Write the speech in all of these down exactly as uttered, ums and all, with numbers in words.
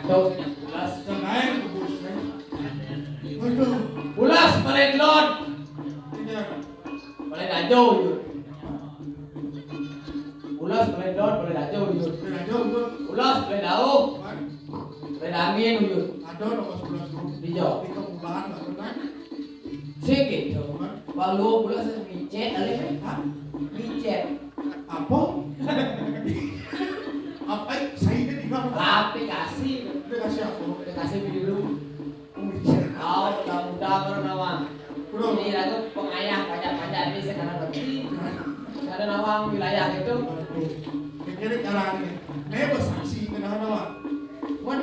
Tuh, Bulas. Jangan, Bos, ya. Aduh. Bulas, paling lot. Iya. Paling ajo, yuk. Bulas, paling lot, paling ajo, yuk. Paling ajo, yuk. Bulas, paling dauh. Paling angin, yuk. Ada nomor sebelas, yuk. Dijawab. Di kemudahan, nggak pernah. Sih gitu. Kalau pula saya micet, ada kan? Hah? Micet. Apa? Apa? Saya ingat di mana? Aplikasi. Aplikasi apa? Aplikasi video. Oh, micet. Kau udah muda baru nawang. Belum. Ini lagu pengayah banyak-banyak ini sekarang berarti. Ada nawang wilayah itu. Aduh. Kira-kira sekarang ini. Ini bersaksi kenapa nawang? Cuman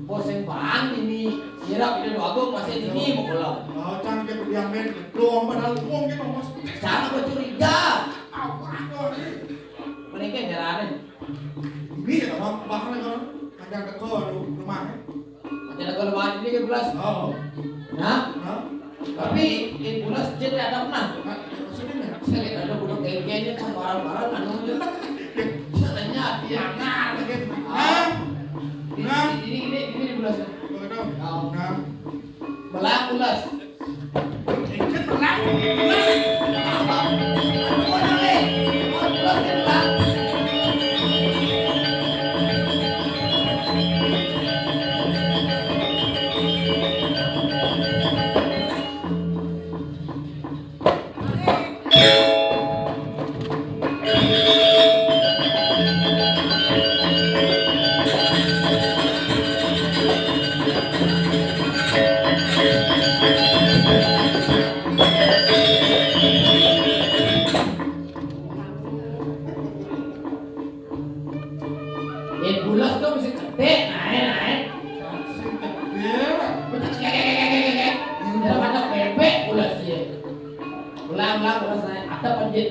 bosen banget ini. Sirap ini dua agung masih ini mau pulang. Oh, jangan ke diamen. Doang padahal uang kita, Mas. Sana bercuriga. Apa tuh ini? Mereka nyaranin. Ini ya, Bang, Bang, kan? Ada teko lu rumah. Ada teko rumah ini ke belas. Oh. Nah, nah. Tapi di Bulas Jet ada pernah. Nah, maksudnya? Saya lihat ada gunung kengkenya tuh barang-barang anu aja. Saya tanya dia. Nah, gitu. Nah. Ini, nah. Ini, ini, ini di Bulas. Oh, itu. Oh. Nah. Belah Bulas. Kengken belah. Bulas. Apa? Apa namanya? Bulas kan belah. Eh, Bulas tuh mesti gede, naik, naik. Mesti gede. Betul, kayak, kayak, kayak, kayak, kayak. Udah ada bebek Bulas ya. Ulang, ulang, Bulas naik. Ada penjit.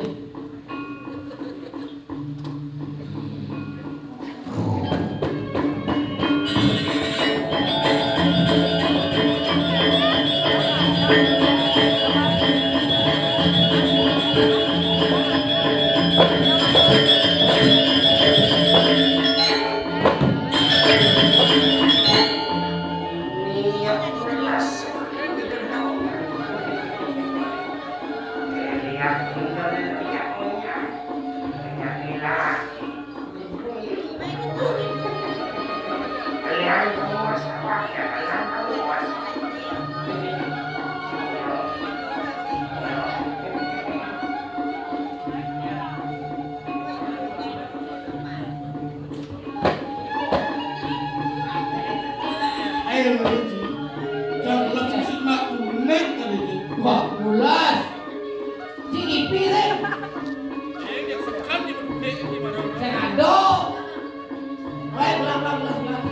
Ayo, Luigi. Jangan bilang sih, Mak, kuning tadi itu. Wah, Bulas. Sing ipi, Reng. Sing ado. Weh, pulang, pulang, pulang, pulang.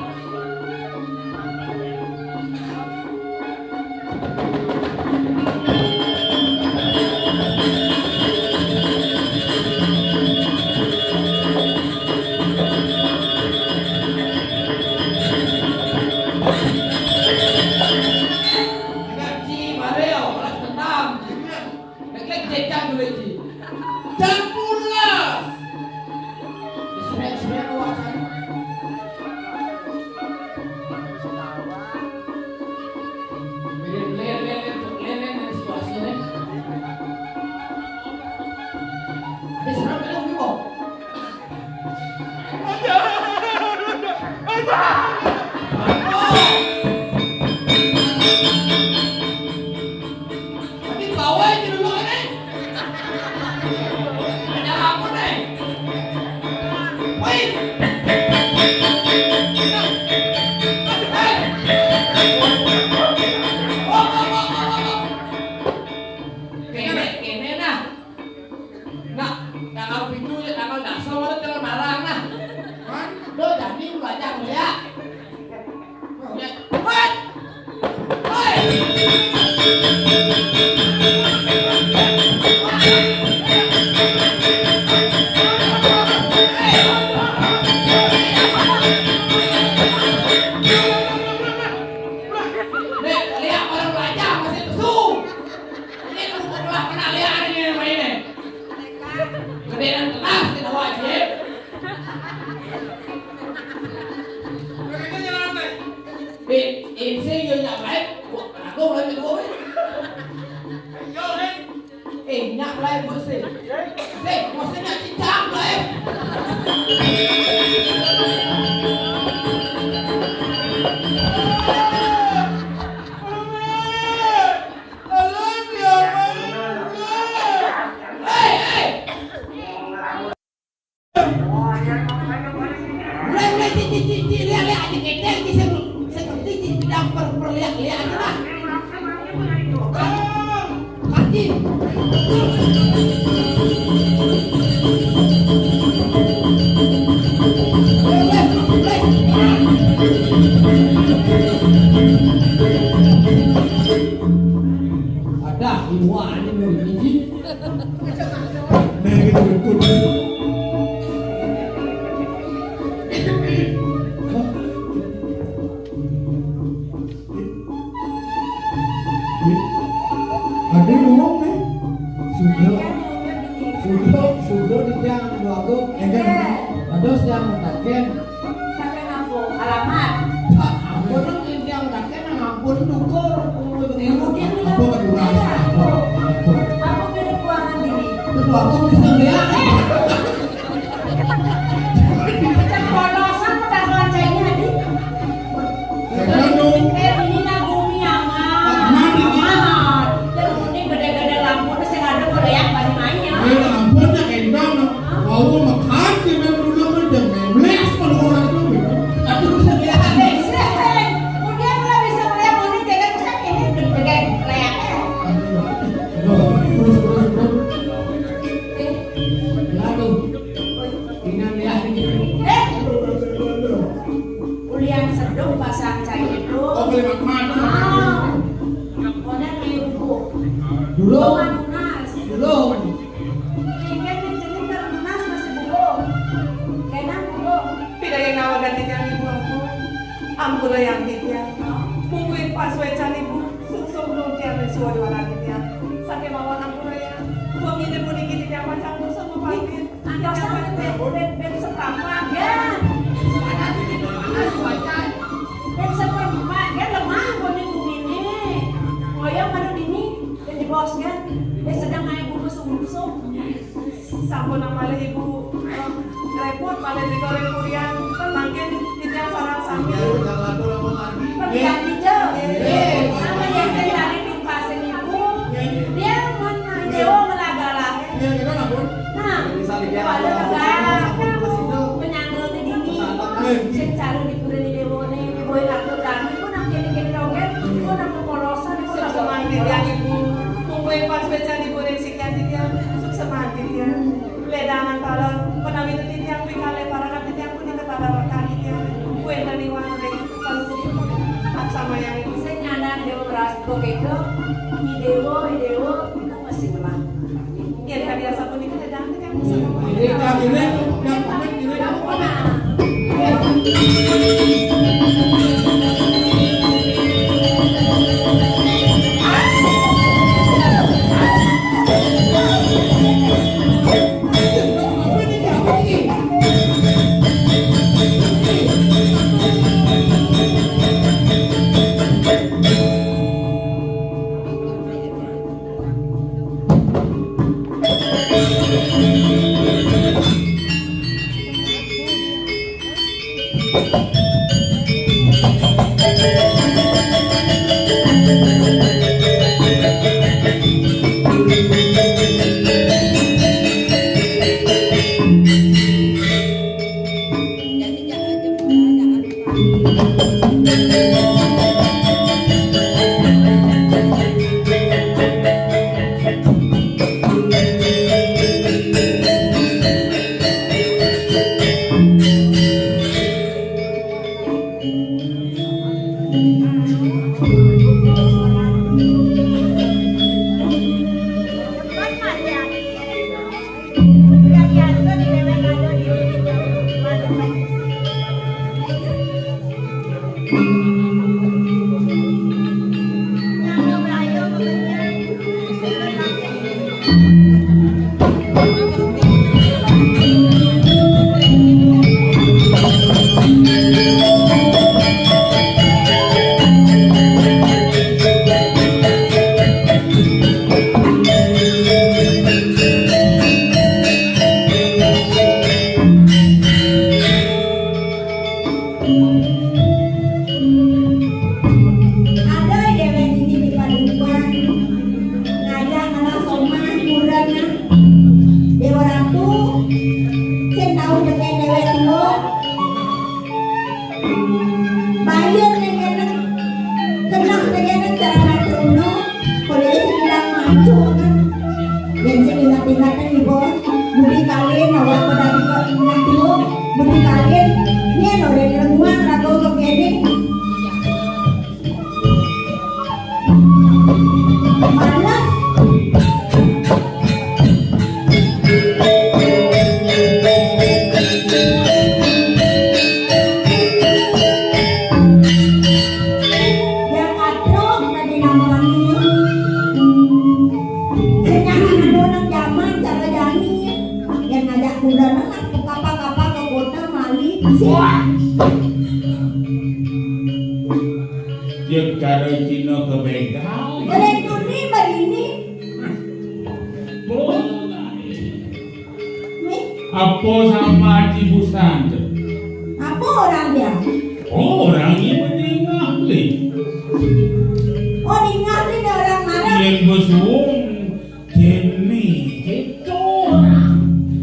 Ngaji, mari, oh, balas dendam. Nek, nek, jejak dulu, Ji. Jam pulas. Diserek-serek wacana. Mirip lele, lele, lele dari situasi ini. Ada serang, ada yang bingung. Tapi bawa aja dulu ini. Ada apa nih? Wih. Hei. Kene, kene nah. Nah, tanggal pintu ya, tanggal dasar, ada tanggal marang nah. Hah? Lo jadi belajar ya. Ya, what? Hei! Nih, lihat orang belajar masih lesu. Ini bukan pernah lihat ini namanya ini. Gedean kelas kita wajib. Mereka jalan naik. Eh, eh, sing yo nyak lain. Wah, aku lain aku. Yo, sing. Eh, nyak lain buat sing. Sing, buat sing nyak cincang lain. Mulai, mulai, cik, cik, cik, cik, lihat, lihat, cik, cik, cik, cik, sing, sing, cik, cik, bidang per, per, lihat, lihat aja lah. Kaki. Mulai, mulai, mulai. Ada iwak ni, ni, ni, ni. Nah, gitu, betul. Ada ngomong nih. Sudah. Sudah, sudah di tiang dua aku. Enggak, enggak. Ada yang mengatakan. Alamat. Pak, ampun, yang mengatakan, ampun, dukur. Apa kedua? Apa? Apa? Aku kena buangan diri. Kedua aku bisa lihat. Macam polosan udah kancainya, Di. Jangan dong. Eh, ini nak bumi amat. Amat, amat. Amat. Dan ini gede-gede lampu, terus yang ada boleh yang banyak mainnya. Eh, lampunya kendang. Mau makan, dia main dulu, kan dia main les, kalau orang itu, gitu. Aduh, bisa kelihatan, deh. Udah, kalau bisa melihat, ini jaga, bisa ini, jaga, kelihatan. Aduh, terus, terus, terus. Eh. Lalu. Inang lihat ni. Eh! Ulian seduh pasang cai itu. Oh, kalimat mana? Ah. Kodan kayu buku. Dulu. Bukan lunas. Dulu. Ikan yang jenis kalau lunas masih buku. Kena buku. Pida yang nawa ganti yang ibu aku. Ampura yang titiang. Buku pas wecan ibu. Sungsung nung tiang ring suwa duaran titiang. Sakémaon ampura ya. Wenginé puniki titiang pacang nunas mapamit. Antosan ben, ben, ben seperempat, ya. Ben seperempat, ya, lemah koné guminé. Ngoyong anu dini, ben jebos, ya. Ben sedang naik bungkus-bungkus. Sampun malih Ibu, eh, repot malih nika ring kurean. Mangkin titiang sareng sami. Nggih, titiang atur ampun margi. Perhatian hijau. Nggih. Apa yang terjadi di pasien Ibu? Nggih. Dia mana Dewa ngelaga-laga. Nggih, kita ampun. Nah, bisa dilihat. Wala sampun, sampun, sampun. Penyangga di dini. Nggih. Sing calon di pura di Dewa nih, Ibu yang atur kami, Ibu nang kene-kene dongeng, Ibu nang polosan, Ibu nang semangat ya, Ibu. Mungkin pas baca di pura Tiang, titiang, suksma titiang. Ledangan talon, menawi titiang pikalih parakan titiang punika tatarekan titiang. Wénten iwang ring salukipun. Aksamayang sing nyandak Déwa Brahma kéto, I Déwa, I Déwa, iku mesti ngelah. Yén kadi asapunika ledang titiang. Ini kami ini, yang pamit ini. Yek cara Cina kebegal. Oleh tuni begini. Boleh. Nih. Apa sama Haji Busan tu? Apa orang dia? Oh, orang ini meninggal ni. Oh, meninggal ni orang mana? Yang bersuung Jenny, gitu.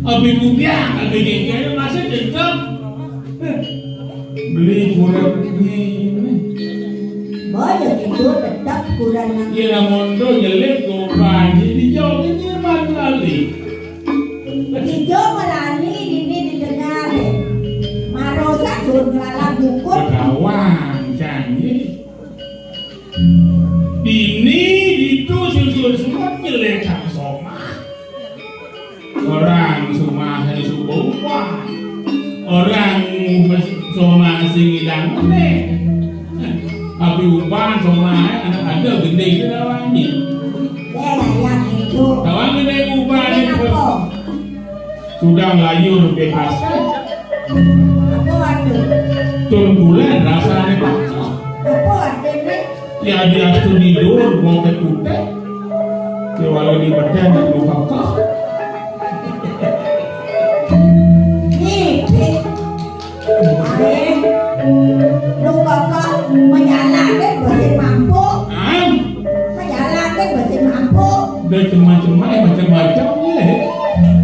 Abi budiang, abi gengkel, masih tetap. Beli kurang ini. Boyo gitu, tetap kurang nang. Iya, namun tu jelek, gopa, jadi jauh ini, mana lali? Ijo melani ini didengar. Marosa sun ngelalang dukun. Bekawan, canggih. Dini ditu susul semut nyelekang somah. Orang somah subuh upan. Orang somah sing idang meneh. Tapi upan somah anak ada gending ke lawannya. Dia layak itu. Lawan gending upan. Ini itu. Apa? Sudah layur B H C. Apa arti? Tun bulan rasanya pakah. Apa artinya? Ya dia tu tidur mau ke kutek. Ya walau di badan mau pakah. Ngipi. Ae, lu bakal menjalankan besi mampu. Am. Menjalankan besi mampu. Udah cuma-cuma ya, macam-macam ya.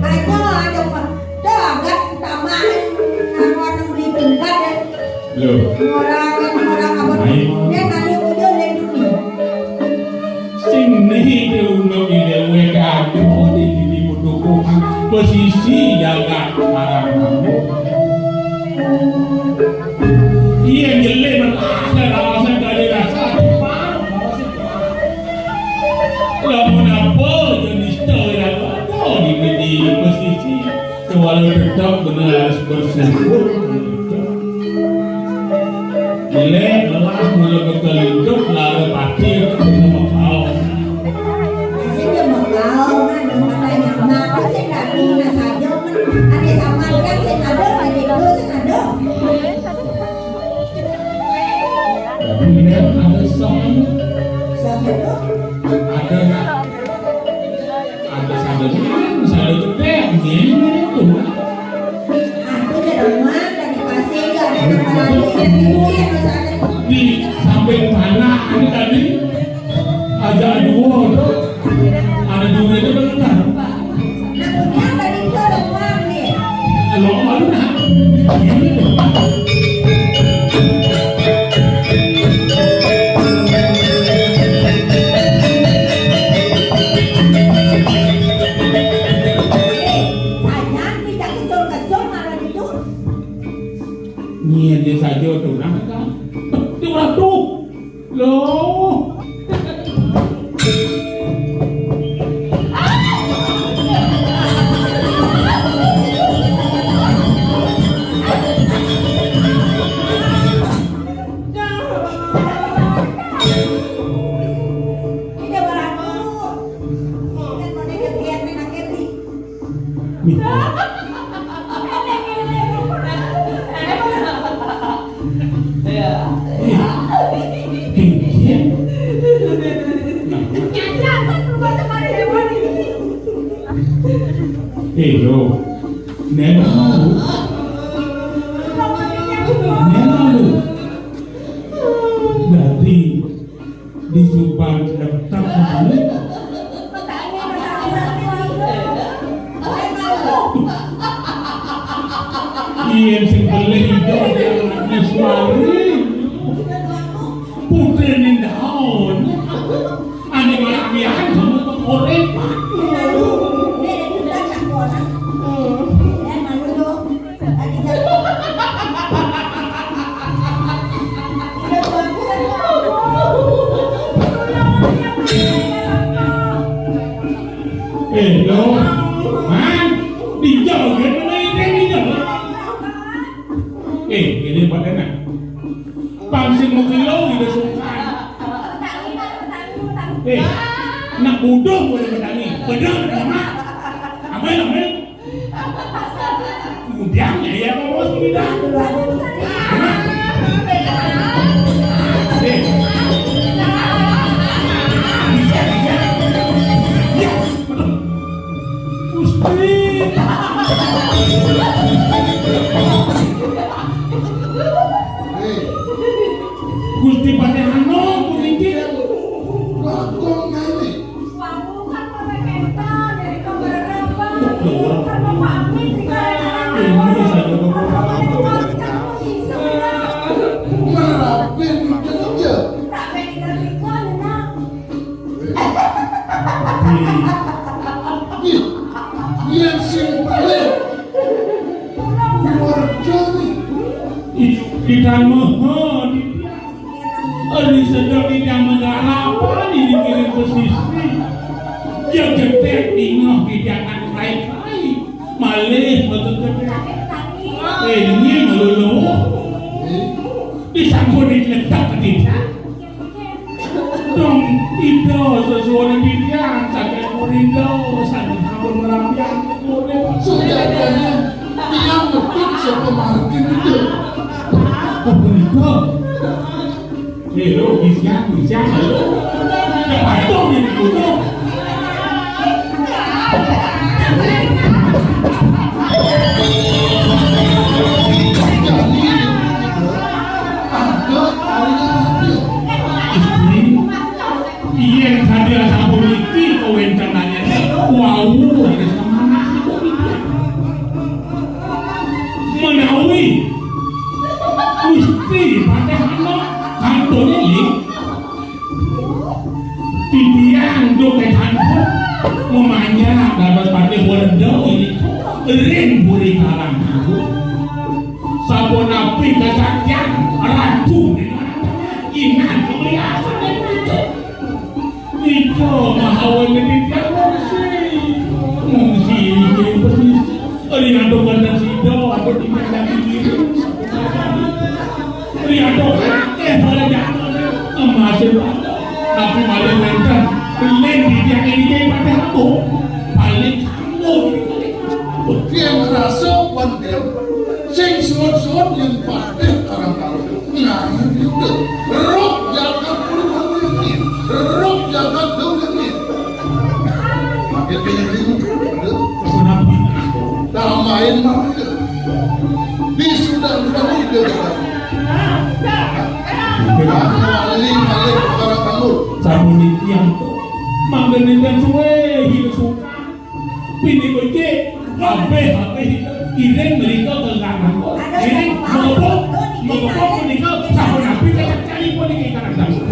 Ayo, ayo, Pak. Dah, agak tambahin. Aku akan beli tingkat ya. Loh. Orang, orang apa? Ayo. Dia tadi udah lihat dulu. Sing niki unduk ide wek aduh di dini butuh pesisi jagat marang kamu. Iya jelek menasar alasan dari rasa cepat. Lamun apa jenis tahu lagu ada di dini pesisi. Walau tetap benar harus bersyukur. Jelek, lelah, mula bekelintuk, lara pati, kena mengkau. Sing dia mengkau, kan, yang pakai nyaman, kan, sing daging, nah, saja, kan, ada saman, kan, sing ada, ada itu, sing ada. Daging ini ada saman. Saman itu? Ada, nak. Ada sadar, sadar gede, ini itu. Aku di rumah, dari pasir, ada nama lagi, ada ini, ada sana. Di samping mana ini tadi? Ada dua, tuh. Ada dua itu benar. Nah, punya tadi itu ada uang nih. Kalau malu, nah. Ini tuh. Sayang, tidak kesel-kesel malah gitu. Nyie dia saja tuh, nah, kan? Tuh, tuh. Loh. Eh, lo. Nena lu. Nena lu. Berarti di Subang tetap namanya. Iya, sing beli itu dia anaknya suami. Putri ning daun. Ane malah mian sama pengorek. Eh, lo, man, dijauh ya, mana ini dijauh? Eh, ini buat enak. Pang sing mau kilo di besukan. Eh, nak bodoh boleh petani. Benar, amat. Amin, amin. Kemudian ya, ya, mau pindah. Eh, Ih, yén sing paling keluarga nih. Ih, di tanah, ha, di Ari sedeng di negara apa di dikirim pesisir. Ya gedé tinggal di jangan kai-kai. Malih begegedean. Eh, ini melulu. Disampun diletak ke desa. Dong, Ida sesuai didian, saking Purindo, saking sampun merampian, kemudian sudah adanya tiang metik sapa margin itu. Oh, Purindo. Nih, lu, bisian, bisian, lu. Ya, patung ini, patung. Ada, ada, ada. Yén sadia sampun niki kawéntenanné wau, menawi Gusti Patih Anom kantun éling, titiang dukétanipun mamanjak dados Patih Werda ing Puri Karang Agung. Sapunapi kasaktian Ratu Inang Mulyasana. Nika mahawa ngendikan ngungsi. Ngungsi ing pesisir. Riantuk wonten sida, aduh, tinggal daging diri. Riantuk akeh para jatah. Emas pada. Tapi malih wonten. Lén titiang inggih Patih Agung. Paling kanggo. Yén krasa wonten sing suwun-suwun yén Patih Karang Agung. Nah, itu. Roh jagat pun ngene. Roh jagat dong ngene. Makin keliling. Tambahin makin. Di sudah sudah itu. Maling maling perkara kamu. Sampun iki yang manggen enten suwe hidup suka. Pini becik, kabeh-kabeh iring mriko ke Karang Agung. Iring mengepung, mengepung menika sampun apik kacang-kacang pun iki Karang Agung.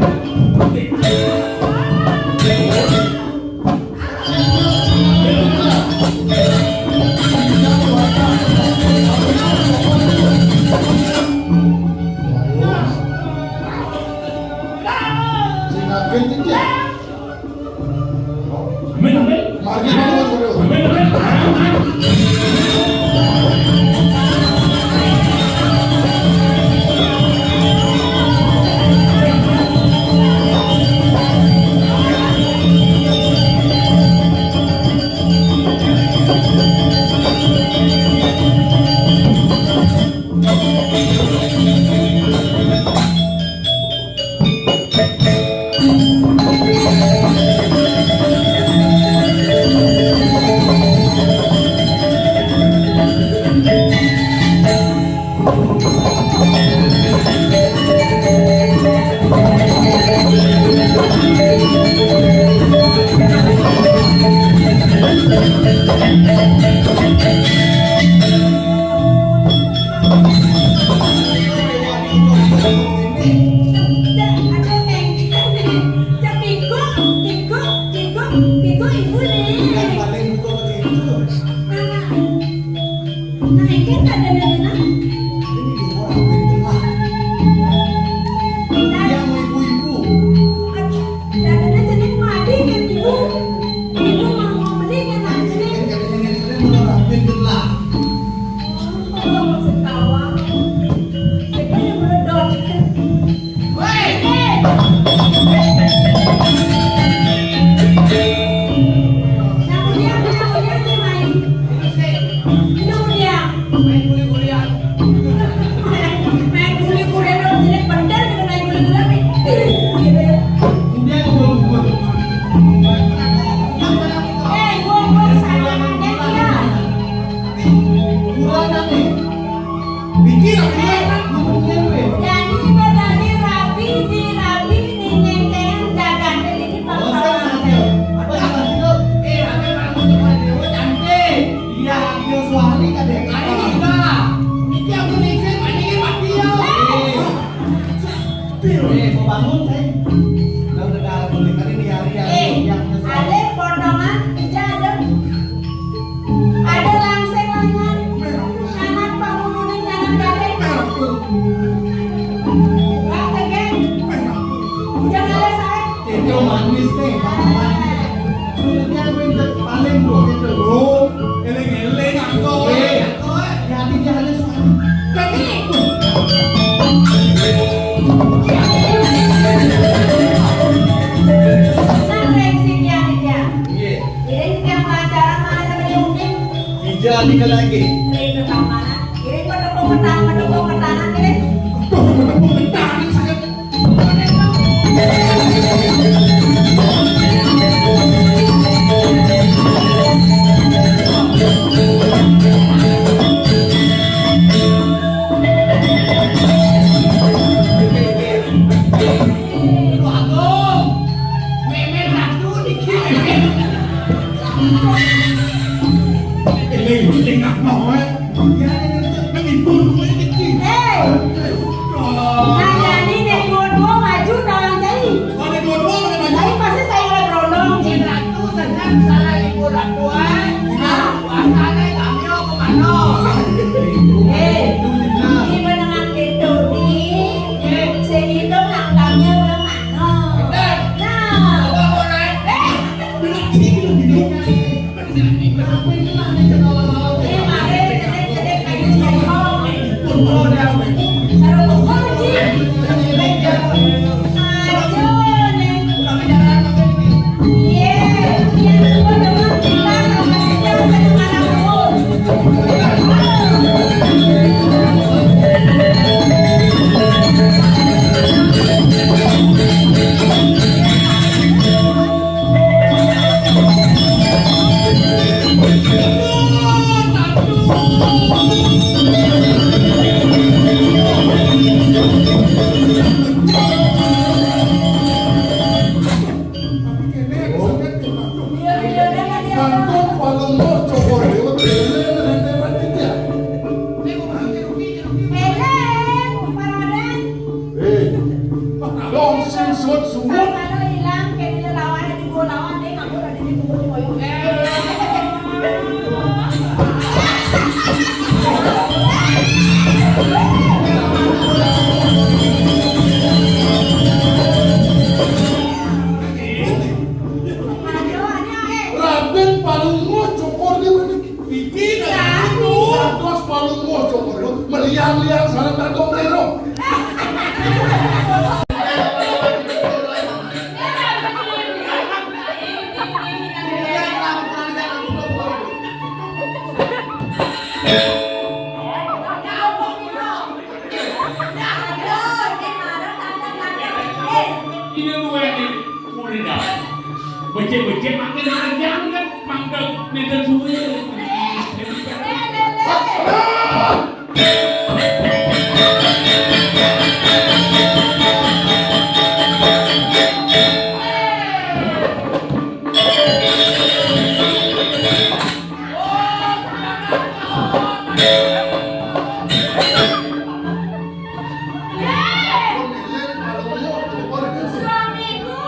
Sing agen iki. Amin, amin. Amin, amin. Dadane jeneng Madi kan ibu. Ibu mau, mau beli kan jeneng. Oh, setawa. Kita yang meledot. Woi, eh. Nah, kemudian, nah, kemudian sih main. Nah, kemudian. Main guli-gulian. Main guli-gulian, orang jelek bener gitu, main guli-gulian, main guli-gulian. Udah, udah, udah. Eh, gua, gua kesana, ya. Kurang nih. Pikir aku ya, ngomongin gue. Jadi, jadi rabi, di rabi, di nyengkeng, jagane, di papa. Apa sih itu? Eh, ada orang tuh pada dewa cantik. Iya, dia suami kan deh. Ayo, kita. Iki aku ningsih, Pak, iki Pak Tio. Eh, mau bangun, saya. Udah, udah, udah, boleh kali ini hari ya. Eh, yang ale potongan Ini lagi. Ini ke mana? Ini menepung petang, menepung petang, ini. Aduh, menepung petang, saya. Aduh, Agung. Mémé ratu niki. Éling, éling apa waé? Ya, nang ibu waé niki. Eh. Nah, jadi nek dua-dua maju tolong cai. Oh, nek dua-dua boleh maju. Cai pasti cai oleh berondong. Ratu sedang salah ibu ratu, eh. Nah, wasane kami apa mano? Eh, ini menengah gitu, nih. Sing itu nganggapnya udah mano. Nah. Apa, apa, Rai? Eh. Kantun palungguh cokor déwa, éling rente panitia. Éling, paradan. Eh, dong sing suwut-suwut. Kalau hilang, kayak di lelawan, di gua lawan, dia nggak boleh di gua, di gua. Raden Palungguh cokor déwa niki. Iki dados Palungguh cokor déwa. Meliang-liang sareng Bagong Rero. Ini duwe iki murid aku. Becik-becik makin ajang kan, mangkel nenten suwe. Suamiku.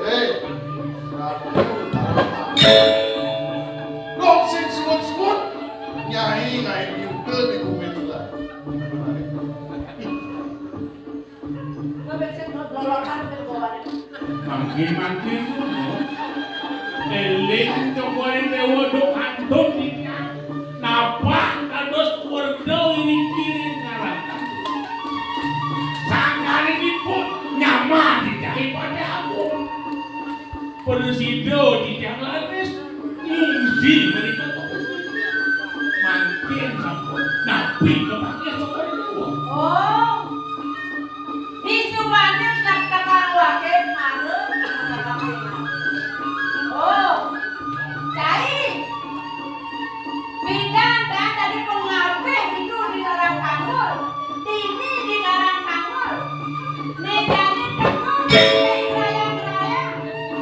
Hei, Ratu Tarama. Dong sing suwut-suwut, Nyai ngaé diukel di bumi tulah. Mangkin-mangkin ngono. Éling cokor déwa do kantun iki. Napa kados kuwerda wiring-wiring ngarang. Sangkanipun nyaman dicari pada agung. Presida titiang laris, ngungsi menika. Mangkin sampun napi kepakian sampun. Oh. Disubane tak tekang wake mare. Oh. Cai. Bintang kan tadi pengabeh itu di Karang Tanggul. Ini di Karang Tanggul. Mejane tekong, rayang-rayang.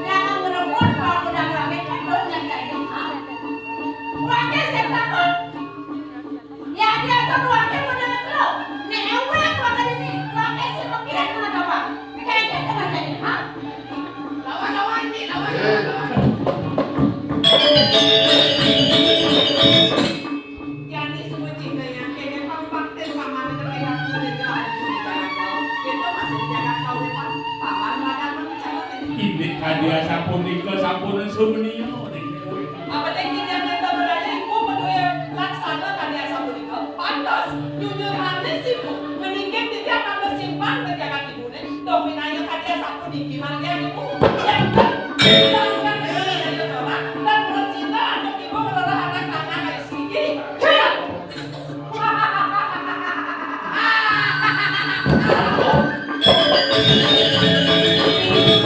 Jangan berebut kalau udah rame kan belum nyampe rumah. Inggih kadi asapunika sampun sumenia. Apa ning titiang nenten bedane iku menawi laksana kadi asapunika? Pantes nyunyur manis ibu. Menika titiang mangga simpang tejangan ibune. Dominanya kadi asapuniki margian ibu. Yang dan dan resina antuk ibu ngrereh anak lanang kaya siki.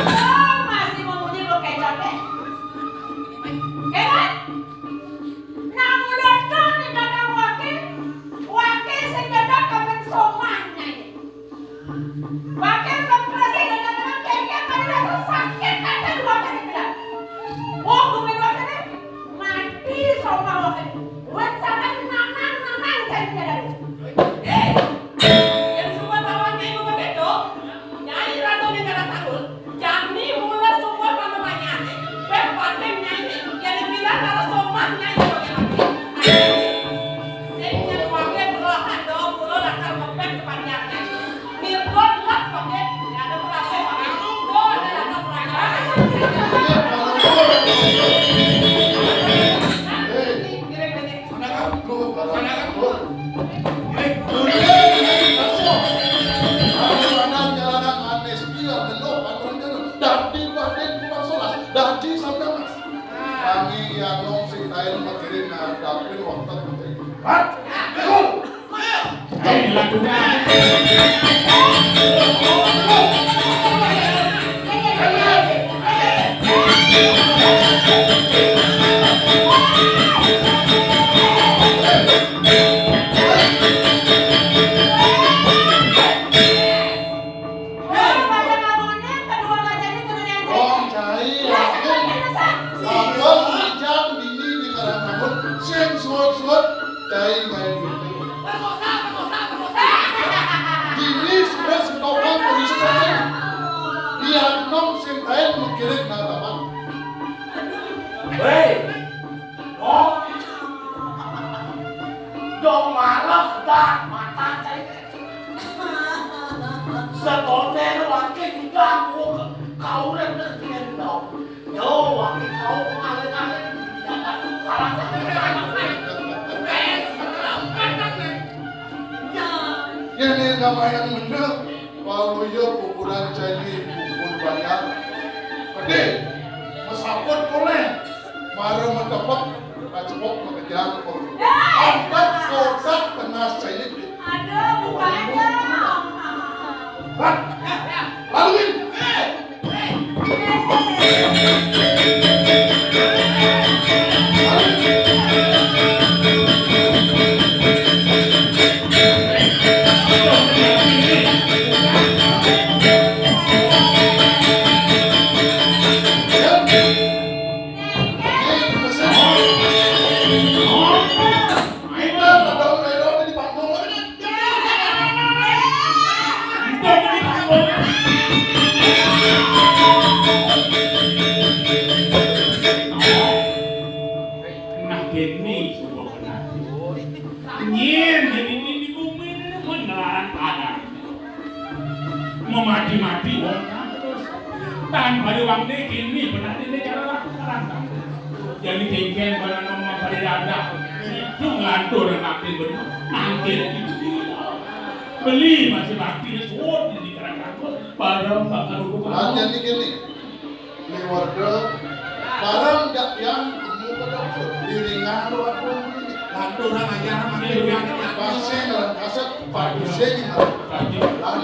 Oh, masih mau munyi lo kecap, eh? Hebat! Nah, mulut kau nih kata wakil, wakil sing kena kapan somahnya ini. Wakil bangkrasa dan teman kengkeng pada rasa sakit kata dua kali bilang. Wong bumi dua kali mati sama wakil. Buat sama nanang nanang cari dalam. Eh, yang semua tawannya ibu begitu. Nyai Ratu Negara Tanggul, jani mula sumur panemanyane, weh patim Nyai ni, yen bilang karo somah Nyai kok ya mati. Sing nyetuake belahan doa kula lakar mepet kepanjang Nyai. Mirgon lah pakai, ya ada berapa orang, doa ada lakar berapa. Hei. Kira-kira Sanakan, Bu, sanakan, Bu. Nggih, nggih, nggih, ayo. Aku anak jalanan aneh sekila, bener, aturan jalan. Dadi badhe tukang solas, dadi sampeyan, Mas. Kami ya nom sing lain mikirin ngadapin waktu penting. Hah? Betul. Ayo, lakukan. Wong cai, aku, aku ngajak bini di Karangtambun, sing suwut-suwut, cai main gitu. Bini sudah setokan polisi saja. Dia nom sing lain mengkirim nang taman. Hei, dong, dong marah dah mata cai. Setonten wake juga aku kaurip terus dengan dong. Yo, wake kau ngalir-ngalir. Ini nama yang bener. Waluya kuburan cai kuburan banyak. Gede, mesaput koleh. Mara metepek, kacepok, makejang, kok. Angkat kotak tengah saya ini. Aduh, buka aja. Hah? Laluin. Nah, kene sebuah penari. Nyen, jadi ini di bumi ini pun ngelarang padang. Memati-mati wong terus. Tanpa di wong ini, kene penari ini cara lakukan. Jadi kengkeng pada nama pada dada. Itu ngelantur nanti bener. Nanti itu beli masih bakti suwun di Karangtambun. Bareng bakal hukum. Jadi kene. Liwarga, barang jak yang temu ke dapur. Diringan lu aku ini. Lanturan aja sama dia, dia, dia. Pasien dalam kaset, Pak Hussein ini. Lanturan.